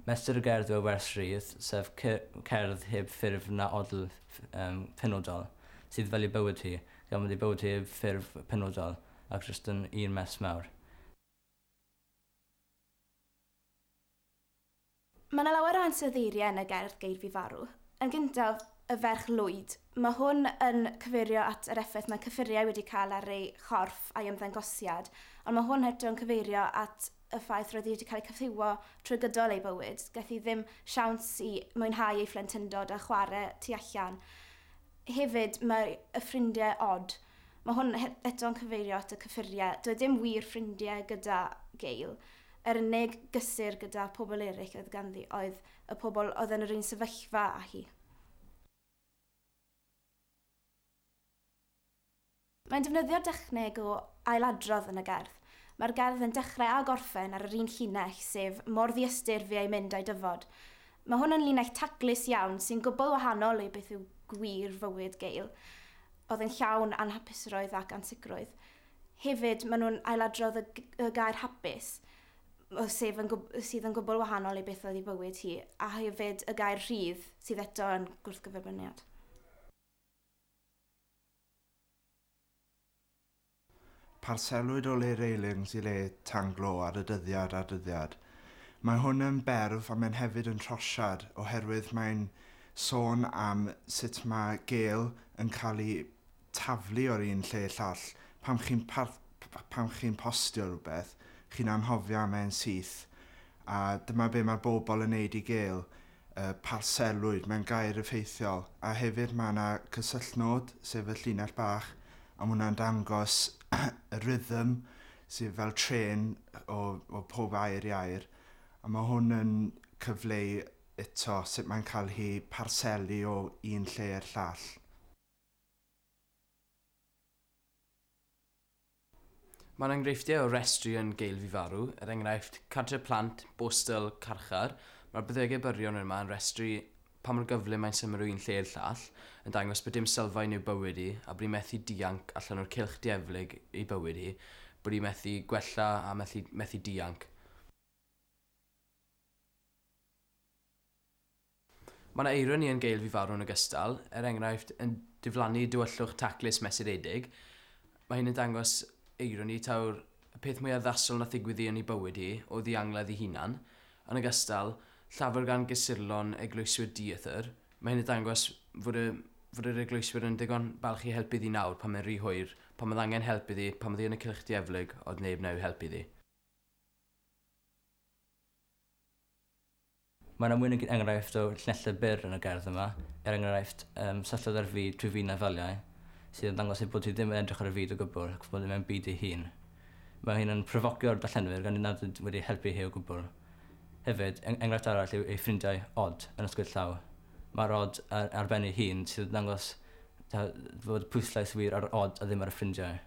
Mesur y gerdd yw y wers rydd, sef cerdd heb ffurf na odl penodol, sydd fel ei bywyd hi, gan bod ei bywyd hi heb ffurf penodol ac jyst yn un mess mawr. Mae yna lawer o ansoddeiriau yn y gerdd Geir Fi Farw. Yn gyntaf, y ferch lwyd. Mae hwn yn cyfeirio at yr effaith mae cyffuriau wedi cael ar ei chorff a'i ymddangosiad, ond mae hwn eto yn cyfeirio at y ffaith roedd hi wedi cael ei cyffiwo trwy gydol ei bywyd. Gath hi ddim siawns i mwynhau ei phlentyndod a chwarae tu allan. Hefyd, mae y ffrindiau od. Mae hwn eto'n cyfeirio at y cyffuriau. Doedd dim wir ffrindiau gyda Gail. Yr unig gysur gyda pobl eraill oedd ganddi oedd y pobl oedd yn yr un sefyllfa â hi. Mae'n defnyddio dechneg o ailadrodd yn y gerdd. Mae'r gerdd yn dechrau a gorffen ar yr un llinell, sef mor ddiystyr fi ei mynd a'i dyfod. Mae hwn yn linell taclus iawn sy'n gwbl wahanol i beth yw gwir fywyd Gail. Oedd yn llawn anhapusrwydd ac ansicrwydd. Hefyd, maen nhw'n ailadrodd y gair hapus, sef yn, sydd yn gwbl wahanol i beth oedd ei bywyd hi, a hefyd y gair rhydd sydd eto yn gwrthgyferbyniad. Parselwyd o le railings i le tan glo ar y dyddiad a'r dyddiad. Mae hwn yn berf a mae'n hefyd yn trosiad oherwydd mae'n sôn am sut mae Gail yn cael ei taflu o'r un lle llall. Pam chi'n pam chi'n postio rhywbeth, chi'n anghofio am e'n syth. A dyma be mae'r bobl yn neud i Gail, parselwyd, mae'n gair effeithiol. A hefyd mae yna cysylltnod, sef y llinell bach, a mae hwnna'n dangos y rhythm sydd fel trên o pob air i air. A mae hwn yn cyfleu eto sut mae'n cael hi parselu o un lle i'r llall. Mae'n enghreifftiau o restri yn Gail Fi Farw, er enghraifft cartre plant, bostel, carchar. Mae'r byddegau byrion yma yn restru pa mor gyflym mae'n symud o un lle i'r llall, yn dangos bod dim sylfaen i'w bywyd hi, a bod hi'n methu dianc allan o'r cylch dieflig ei bywyd hi, bod hi'n methu gwella a methu dianc. Mae yna eironi yn Gail Fi Farw yn ogystal, er enghraifft yn diflannu dywyllwch taclus mesuredig. Mae hyn yn dangos eironi taw'r y peth mwyaf addasol nath ddigwydd i yn ei bywyd hi oedd ei angladd ei hunan. Yn ogystal, llafur gan gysurlon eglwyswyr dieithr. Mae hyn yn dangos fod yr eglwyswyr yn digon balch i helpu iddi nawr pan mae'n rhy hwyr, pan mae angen help iddi, pan mae hi yn y cylch dieflig, oedd neb naw helpu iddi. Mae yna mwy nag un enghraifft o llinellau byr yn y gerdd yma, er enghraifft syllodd ar fyd trwy fyd na feliau, sydd yn dangos ei bod hi ddim yn edrych ar y fyd o gwbl ac bod hi mewn byd ei hun. Mae hyn yn pryfocio'r darllenwyr gan nad ydynt wedi helpu hi o gwbl. Hefyd, enghraifft arall yw ei ffrindiau od yn ysgwyd llaw. Mae'r od ar ben ei hun sydd yn dangos fod pwyslais wir ar od a ddim ar y ffrindiau.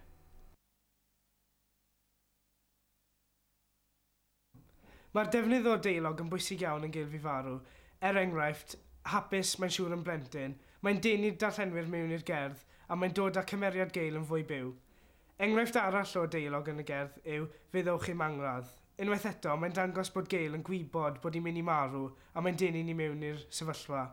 Mae'r defnydd o deialog yn bwysig iawn yn Gail Fi Farw. Er enghraifft, hapus mae'n siŵr yn blentyn, mae'n denu'r darllenwyr mewn i'r gerdd a mae'n dod â cymeriad Gail yn fwy byw. Enghraifft arall o deialog yn y gerdd yw fe ddowch i'm angladd. Unwaith eto, mae'n dangos bod Gail yn gwybod bod hi'n mynd i marw a mae'n denu ni mewn i'r sefyllfa.